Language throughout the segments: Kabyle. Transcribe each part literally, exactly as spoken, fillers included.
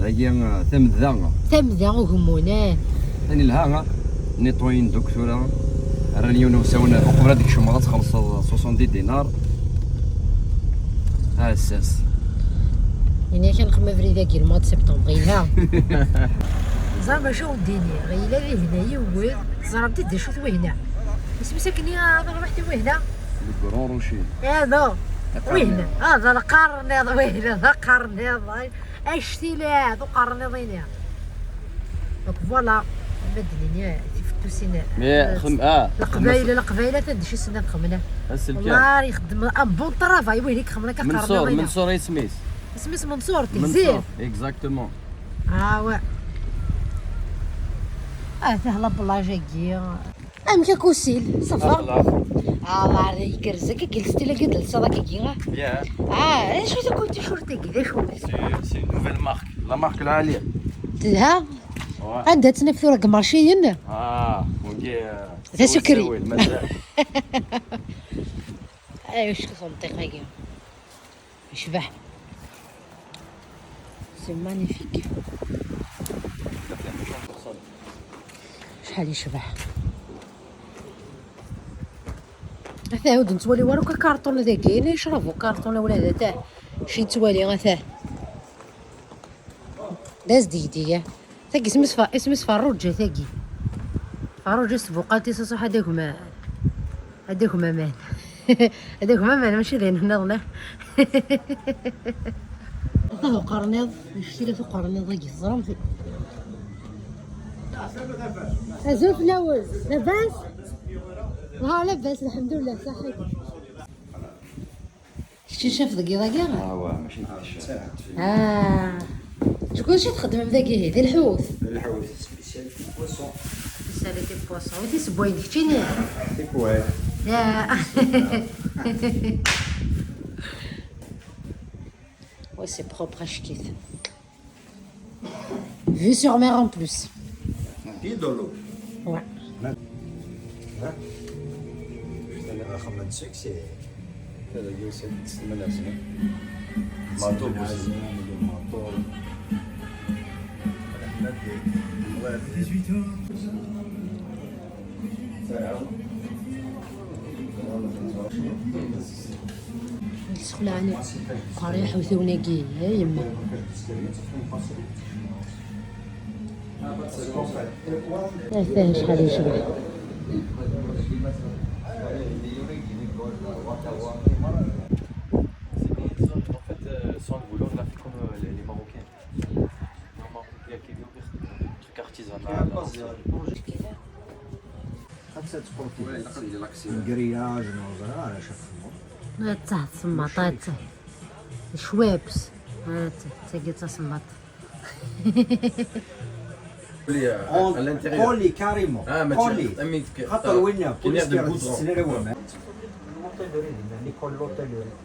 Agi, ah, tamedda. Tamedda ugemmun, ah. Tani lha, ah. Nettoyen-d akk tura. Rran yiwen usawen, uqbel ad d-tkecmeḍ ad txellṣeḍ soixante-dix dinars. Ah, ssas. Ini-ak ad nxemmem abrid-agi le mois de septembre, yelha. Ẓer maca ur d-iniɣ, yella dihna yiwet, teẓram-t-id d acu-t wihna. Isem-is akken i, ah, terbaḥt i wihna? Le Grand Rocher. Ah, non. Wihna. Ah, d lqar-nniḍ, wihna, d lqar-nniḍ. Actilat, uqerniḍ-ini. Donc voilà, ma d-nini tifettusin. Mais, euh, xem-, ah, Leqbayel, xem-, Leqbayel atan d acu i sen-ad xemlen. Aselkam. Wallah, ixeddem un bon travail, win i ixemlen akka Menṣur, aqerniḍ-ini. Menṣur isem-is. Isem-is Menṣur, tegzirt. Menṣur, exactement. Ah, ouais. Ah, tah la plage-agi. Amek a Kusil? Ça va? Aql-aɣ. Ah, la, igerrez akka, deg lstil-agi d-telsaḍ akkagi, ah. Bien. Ah, acu takk ticcert-agi, d acu? C'est, c'est une nouvelle marque. La marque Lali. Telha? Ouais. Anda tt-naf tura deg marciyen? Ah, wagi, euh, d asukri. Mazal. Ay, acu tenṭiq-agi? Yecbeḥ. C'est magnifique. Acḥal yecbeḥ. Ata ur d-nettwali wara akk karṭun dagi, yecrab ukarṭun ula d ata. Ci nettwali, ata. D asdegdeg, ah. Tagi isem-is Fa-, isem-is Ferruǧa, tagi. Ferruǧa s tbuqalt-is, aṣuḥ ad agma-, ad agma aman. Ad agma aman, mačči d ayen nniḍen, ah. Ata uqerniḍ, ictilat uqerniḍ-agi, teẓram-t. Azul fell-awen, labas? Ah, labas, lḥemdullah, saḥit. Kečč i caf deg yiḍ-agi? Ah, wa, mačči d kečč. Ah. Cku acu txeddmem dagi ihi? Di lḥut? Di lḥut, spécialité poisson. Spécialité poisson. Wi tisebbayin d keččini? Tikwal. Ya. Ouais, c'est propre, acek-it. Vue sur mer en plus. Pile dans l'eau. Ouais. Hein? Putain, la rame de sucre, c'est... Matou aussi. Matou. Yessexleɛ-ni. Qerriḥ usawen-agi, a yemma. Atan acḥal yecbeḥ. C'est des zones, en fait, euh, sans le boulot, on a fait comme, euh, les, les Marocains. Normal, il y a quelques trucs artisanaux. Grillage, non, ça, à chaque fois. Attends, c'est ma tête. Schweppes. Attends, c'est que ça, c'est ma tête. Colis, euh, à l'intérieur. Colis, carrément. Ah, mais colis. خاطر وين؟ Colis, de goudron. L'hôtellerie, l'école l'hôtellerie.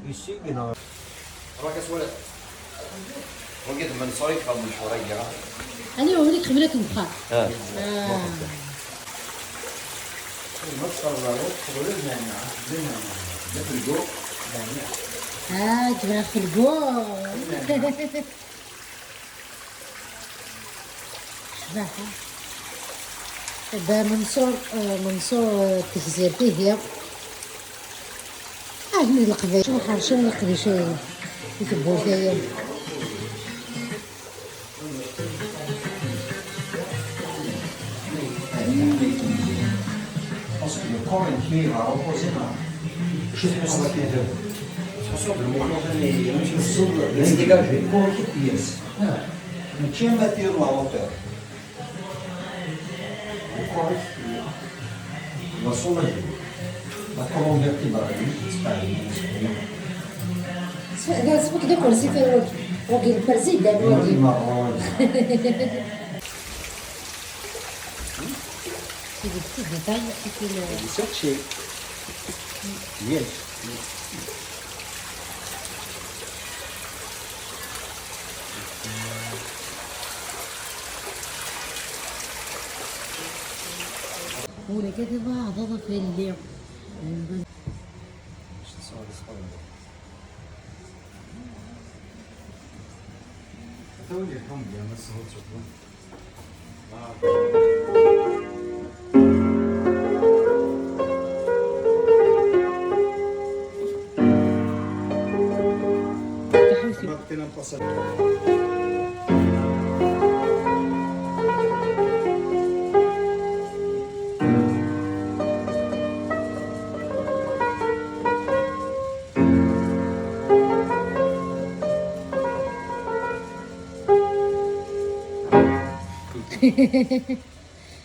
Ici, you know. Rakas wala. Wagi d Mansour i yexdem lecɣal-agi, ha? Ani wawal i yexdem akken bxir. Ah. Ah. Ma tṣerrdeḍ, tɣelleḍ meɛna, meɛna. D afelgu. Meɛna. Ah, ǧebreɣ afelgu. Meɛna. Cbaḥa. Da Menṣur, eh, Menṣur, eh, Tegzirt, ihi. Ah, d Leqbayel, ḥercen leqdic-agi i tewwurt-agi. Parce que le corps entier va reposer dans... Je suis sur le mouvement, je suis sur le... Dégagé. Corps qui pièce. Ah. Mais tiens, maintenant, la hauteur. Le corps, il va soulager. La colonne vertébrale, il disparaît. C'est, c'est pour que le corps s'y fait, euh, pour que le corps s'y donne, on dit. C'est des petits détails, c'est que le... Bien sûr que c'est... Yes. Ula kan d aɛḍaḍ afalli. Bac tesɛuḍ isqelben.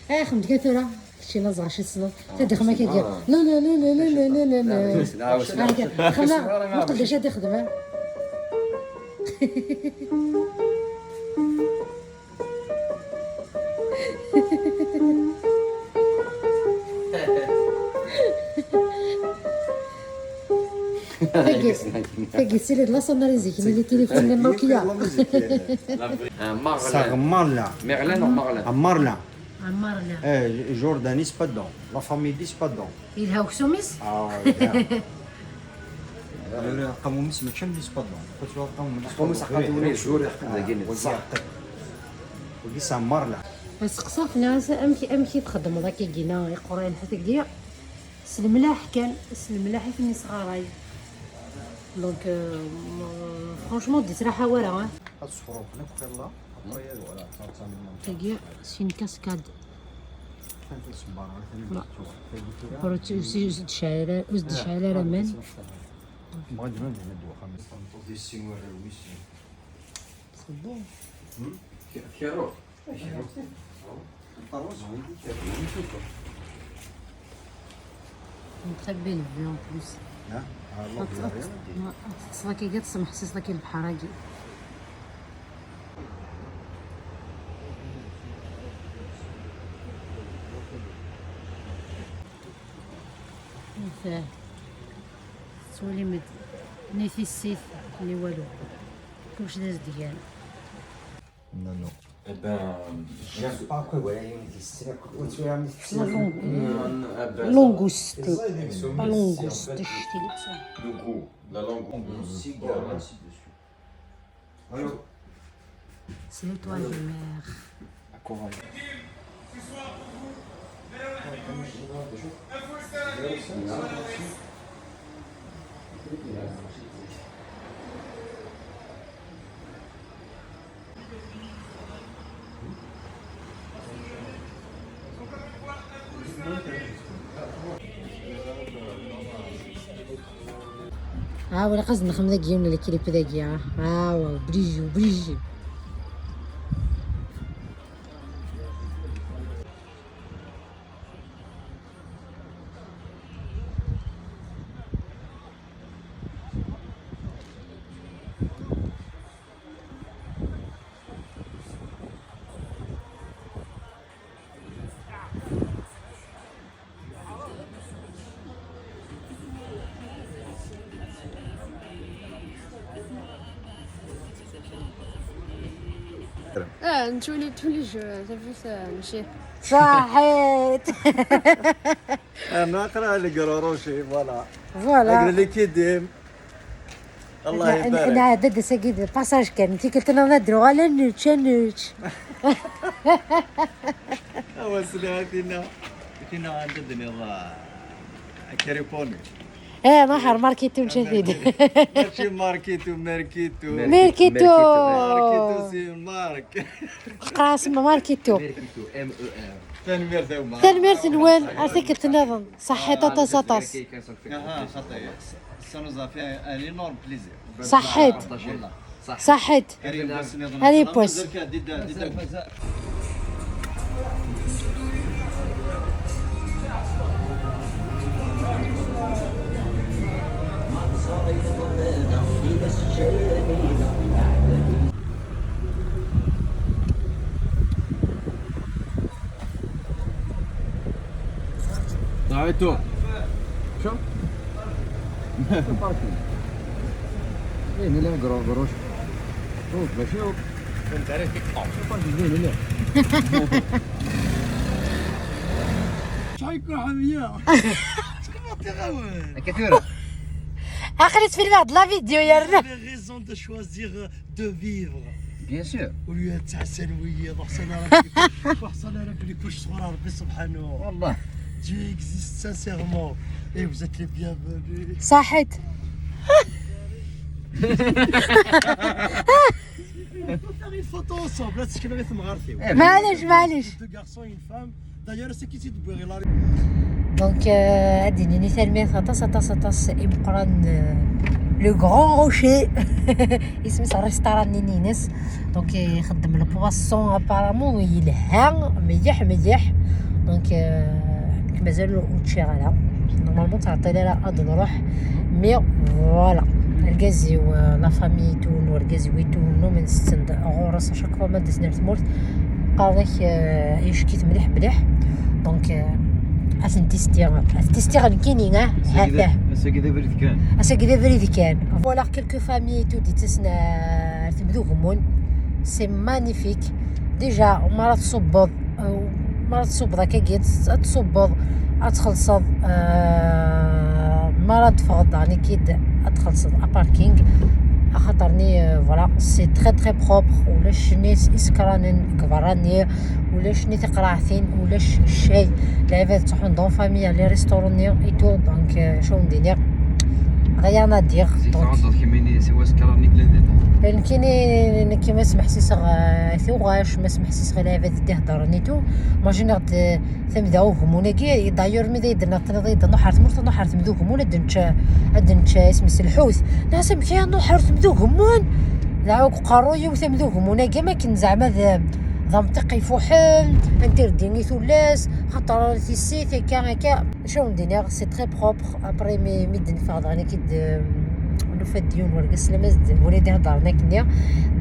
Axem-d kan tura. Kečči laẓ ɣaci tessneḍ. Tadixma kagi. Non, non, non, non, non, non, non, non, non. Xemla, muqel d acu ad ixdem, ha? Tagi, tagi, sili d la sonnerie zik, les téléphones, les Nokia. Saɣ Marla. Merlin ou Marlin? Marla. Amarla. Eh, Jordan, c'est pas dedans. La famille, c'est pas dedans. Yelha uksum-is? Ah, yelha. Aqamum-is mačči am, c'est pas dedans. Aqamum-is aqaduni, jur iḥeqq dagi. Wagi iɛeṭṭel. Wagi c'est Marla. Aseqsaɣ fell-as amek, amek i txeddmeḍ akka gina iqura lḥut-agi. S lemlaḥ kan, s lemlaḥ i ten-isɣaray. Donc, euh, franchement, ur d-ittraḥa wara, hein. Ad sefruxen akk xilla, après, voilà, ça, ça, ça. Tagi, c'est une cascade. Atan tiṣebbar, atan. Voilà. Tagi tura. Ur tt-, ur s-, ur s-d-tecɛel ara, ur s-d-tecɛel ara aman. Bɣa ad d-nadi ddwa xamis. Tameṭṭut-is sin warraw-is. C'est bon. Hmm? K-, kerruh. Une très belle vue en plus. Hein? Ah, la vue aérienne. Teṭṭseḍ akka, teṭṭseḍ, ḥsiseḍ akka lebḥer-agi. Nfah. Tettwalim-d ni tissit ni walu. Kullec d azedgan. Non, non. Eh ben, j'aime pas que, voilà, il y a une distraction. Ur ttwaliɣ mi tettili. La langue. Non, eh ben, ça va. Langouste. Ils sont, pas ici, en langouste, fait, je te dis ça. Le goût, la langue, on goûte cigare, ainsi de suite. Allô ? C'est l'étoile de mer. Courage. Ah, wala qas nxem dagi yiwen n clip dagi, ah. Ah, obligé, obligé. Ah, nettwali tous les jours, t'as vu ça, mačči. صحيت. انا اقرا لك روشي، voilà. Voilà. اقرا لك يديم. الله يبارك. نعدد ساقي باساج كان، تيكلتنا نهدرو على نوتش، نوتش. اوا سلي هاتينا. هاتينا عندنا كاريبوني. ايه، نهار ماركيتو نشهد. ماشي ماركيتو، ميركيتو. ميركيتو. ماركيتو سي مارك. قرا اسمه ماركيتو. ميركيتو، ام او ام. تنميرت يا وما. تنميرت نوال، عرفتك تنظم. صحيت، آه، طاطا، طاطا. اها، خطير. Ça nous a fait un, un énorme plaisir. صحيت. والله. صحيت. صحيت. هاني بوس. رايتو. شو؟ باركينغ. ايه، نلعب قرو-، قروش. شوف، بشوف. فهمت عليك؟ شوف، هذا الزين، لا. شحال يكون حامية؟ شكون ما تغاوي؟ كثيرة. عقلت في بعض la vidéo يا رنا. Vous avez raison de choisir de vivre. Bien sûr. Au lieu de ça, c'est Louis, on s'en a rappelé. On s'en a rappelé que je serai Rabbi Subhanahu. والله. Dieu existe sincèrement. Et vous êtes les bienvenus. صحيت. On peut faire une photo ensemble. Là, c'est que le rythme. Eh, معليش معليش. Deux garçons et une femme. D'ailleurs, c'est qui c'est de boire la Donc هادي نيني ثالميث aṭas aṭas aṭas imeqqran. Le Grand Rocher. اسميس الريستوران نينينس. Donc يخدم البواسون ابارامون يلها مليح مليح. Donc مازال وتشي غالا. نورمالمون تعطي لها هاد نروح. Mais voilà. الكازي ولا فامي تون والكازي ويتون من ستند غورس شاك فوا ما دزنا الثمورت. قال لك يشكيت مليح مليح. Donc اثن تيستيغ اثن تيستيغ نكيني ها هذا. Ass-agi d abrid kan. Ass-agi d abrid kan. Voilà quelques familles tout dit تسنا تمدو غمون. C'est magnifique. Déjà ما راه تصبض ما راه تصبض هكا تصبض. تخلصض ما راه تفغض يعني كيد. تخلصض اباركينغ خاطرني. Voilà c'est très très propre. ولا شنيت اسكرانن كبراني ولا شني تقراعتين ولا شيء. العباد تروحون دون فامي لي ريستوروني اي تو. Donc شو ندير؟ Rien à dire. Donc كيميني سوا سكراني بلا داتا. لان كيني نكي ما سمح سيسغ ثوغاش ما سمح سيسغ العباد تهضر نيتو. ماجيني غد تمداو غموناكي دايور مي دايدنا تنضيد نحر تمرت نحر تمدو غمون ادنش ادنش اسمي الحوت. ناس مكيا نحر تمدو غمون. دعوك قروي وتمدو غموناكي ما كن زعما ذا ذا منطقي فوحل. انتر ديني ثلاث خاطر تيسيت هكا هكا. شو ندير؟ C'est très propre. Après مي مي دنفغ دغني كي نفد ديون ورقس لما وليدي هضرنا كنيا.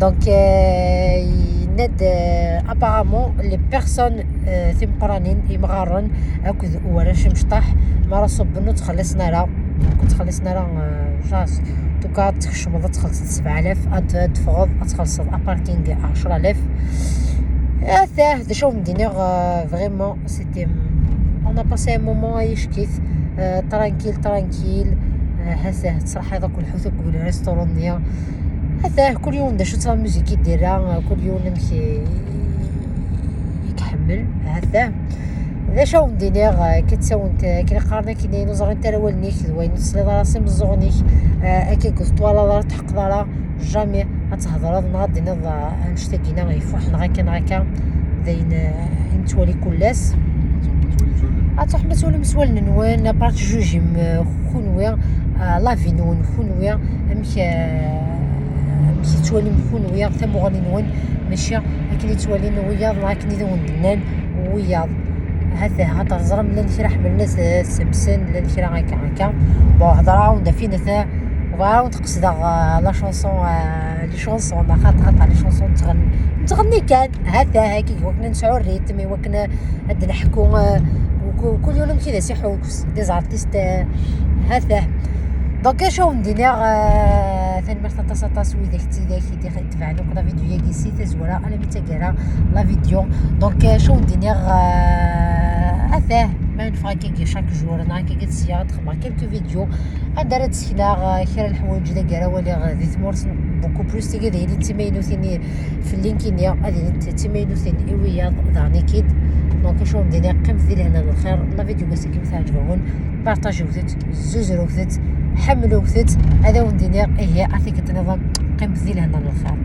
Donc يناد apparemment les personnes تيمقرانين يمغارن اكد ورش مشطح. ما راه صبنو تخلصنا راه كنت خلصنا راه جاس. دوكا تكشمض تخلص سبعة آلاف، تفغض تخلص اباركينغ عشرة آلاف. اه ثاه د شو ندير؟ Vraiment c'était on a passé un moment يشكيت. Tranquille tranquille. هسه تصرح هذاك الحوت كل ريستورون نيا. هسه كل يوم دا شو ترى ميوزيك يدير كل يوم نمشي يكحمل. هسه ذا شو ندير؟ كتساونت كي قارنا كي نزغن ترى والنيك وين تسلي راسي مزغنيك. اكي قلت ولا لا تحق لا jamais. غتهضر هاد نهار دينا نشتاقينا يفوح هكا هكا. داين نتوالي كلاس. اتوح ما تولي مسوال نوان بارت جوجي كونوي. لافي نون كونوي امك امك توالي كونوي ثموغني نون. ماشي اكن توالي نويا لكن دون نان ويا. هذا هضر زرم لان كي راح من الناس سمسن لان كي راح هكا هكا. بون هضره وندا فينا ثا وبعاود قصدغ لا شونسون. لي شونسون خاطر خاطر لي شونسون تغني تغني كان هذا هكي وكنا نسعو الريتم وكنا هاد نحكو. كل يوم كذا سي حوكس دي زارتيست هذا. Donc شو ندير؟ ثاني مرة تاس تاس ويدك تيدك يدي تبعنا كل فيديو ياكي سي تزورا انا متاكره لا فيديو. Donc شو ندير؟ هذا ما ينفع كي شاك جور انا كي سيارة تخبر كيلكو فيديو. هذا راه تسكنا كرا الحوايج دا كرا ولي دي ثمورس. بوكو بلوس تيكي دايرين تيماينوثين في اللينكينيا هذه تيماينوثين ايويا دانيكيد. Donc شو ندير؟ قيم في لهنا الخير لا فيديو قاسي كيف تعجبون. بارطاجيو وثت زوزرو وثت حملو وثت. هذا وندير ايه عطيك النظام. قيم في لهنا الخير.